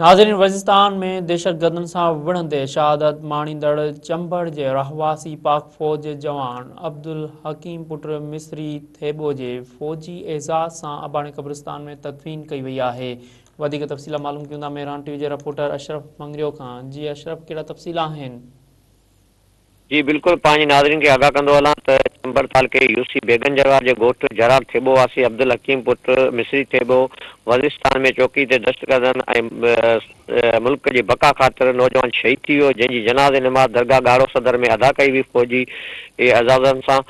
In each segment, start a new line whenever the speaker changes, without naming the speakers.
ناظرين وزيرستان ۾ دهشتگردن سان وڙهندي شهادت ماڻيندڙ چمبڙ جي رهواسي پاڪ فوج جي جوان عبدالحڪيم پٽ مصري ٿيٻو جي فوجي اعزاز سان اباڻي قبرستان ۾ تدفين ڪئي وئي آهي وڌيڪ تفصيل معلوم ڪيون ٿا مهراڻ ٽي وي جي رپورٽر اشرف مڱريو کان جي اشرف ڪهڙا تفصيل آهن.
جي بلڪل پنهنجي ناظرين کي آگاهه ڪندو هلان ته چمبڙ تعلقي يو سي بيگن جروار جي ڳوٺ جرار ٿيٻو واسي عبدالحڪيم پٽ مصري ٿيٻو وزيرستان ۾ چوڪي تي دهشتگردن ۽ ملڪ جي بقا خاطر نوجوان شهيد ٿي ويو جنهن جي جنازي نماز درگاهه ڳاڙهو صدر ۾ ادا ڪئي وئي فوجي اعزازن سان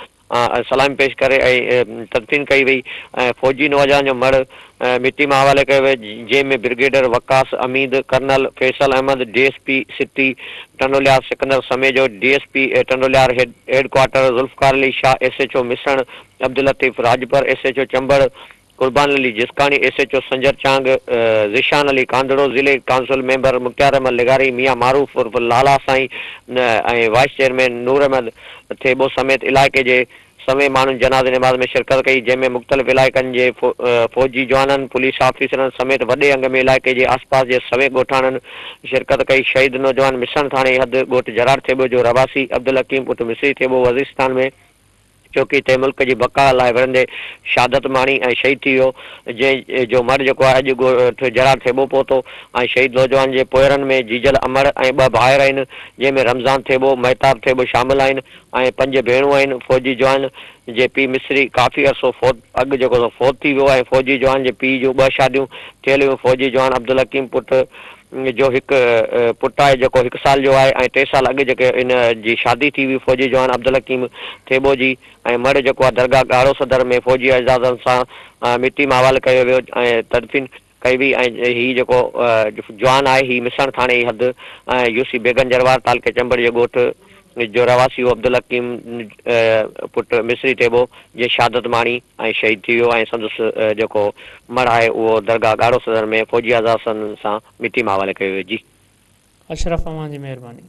سلامي پيش ڪري ۽ تدفين ڪئي وئي ۽ فوجي نوجوان جو مڙهه مٽي ماء حوالي ڪيو ويو جنهن ۾ brigadier Waqas Hameed, colonel Faisal Ahmed, D S P city Tando Allahyar Sikandar Samejo, D S P Tando Allahyar head quarter Zulfiqar Ali Shah, S H O Missan Abdul Latif Rajpar, S H O Chambar Qurban Ali Jiskani, S H O Sanjar Chang, Zeeshan Ali Kandhro, ضلعي council member مختيار احمد لغاري، ميان معروف عرف لالا سائين ۽ vice chairman Noor Ahmed Thebo سميت علائقي جي سوين ماڻهن جنازي نماز ۾ شرڪت ڪئي، جنهن ۾ مختلف علائقن جي فوجي جوانن، پوليس آفيسرن سميت وڏي انگ ۾ علائقي جي آسپاس جي سوين ڳوٺاڻن شرڪت ڪئي. شهيد نوجوان مسڻ ٿاڻي حد ڳوٺ جراڙ ٿيٻو جو رهواسي عبدالحڪيم پٽ مصري ٿيٻو وزيرستان ۾ چوڪي تي ملڪ جي بقاء لاء وڙهندي شهادت ماڻي ۽ شهيد ٿي ويو، جنهن جو مڙهه جيڪو آهي اڄ ڳوٺ جراڙ ٿيٻو پهتو ۽ شهيد نوجوان جي پوئرن ۾ جيجل امڙ ۽ ٻه ڀائر آهن، جنهن ۾ رمضان ٿيٻو، مهتاب ٿيٻو شامل آهن ۽ پنج ڀيڻون آهن، فوجي جوان جي پيء مصري ڪافي عرصو فوت اڳ جيڪو سو فوت ٿي ويو ۽ فوجي جوان جي پيء جون ٻه شاديون ٿيل هيون، فوجي جوان عبدالحڪيم پٽ جو هڪ پٽ آهي جيڪو هڪ سال جو آهي ۽ ٽي سال اڳ جيڪي ان جي شادي ٿي هئي فوجي جوان عبدالحڪيم ٿيٻو جي ۽ مڙهه جيڪو آهي درگاهه ڳاڙهو صدر ۾ فوجي اعزازن سان مٽي مان حوالي ڪيو ويو ۽ تدفين ڪئي وئي ۽ هي جيڪو جوان آهي هي مسڻ ٿاڻي جي حد يو سي بيگن جروار تعلقي چمبڙ جي ڳوٺ جو رهواسي هو عبدالحڪيم پٽ مصري ٿيٻو جنهن شهادت ماڻي ۽ شهيد ٿي ويو ۽ سندس جيڪو مڙهه آهي اهو درگاهه ڳاڙهو صدر ۾ فوجي اعزازن سان مٽي ماء حوالي ڪيو ويو جي.
اشرف اوهان جي مهرباني.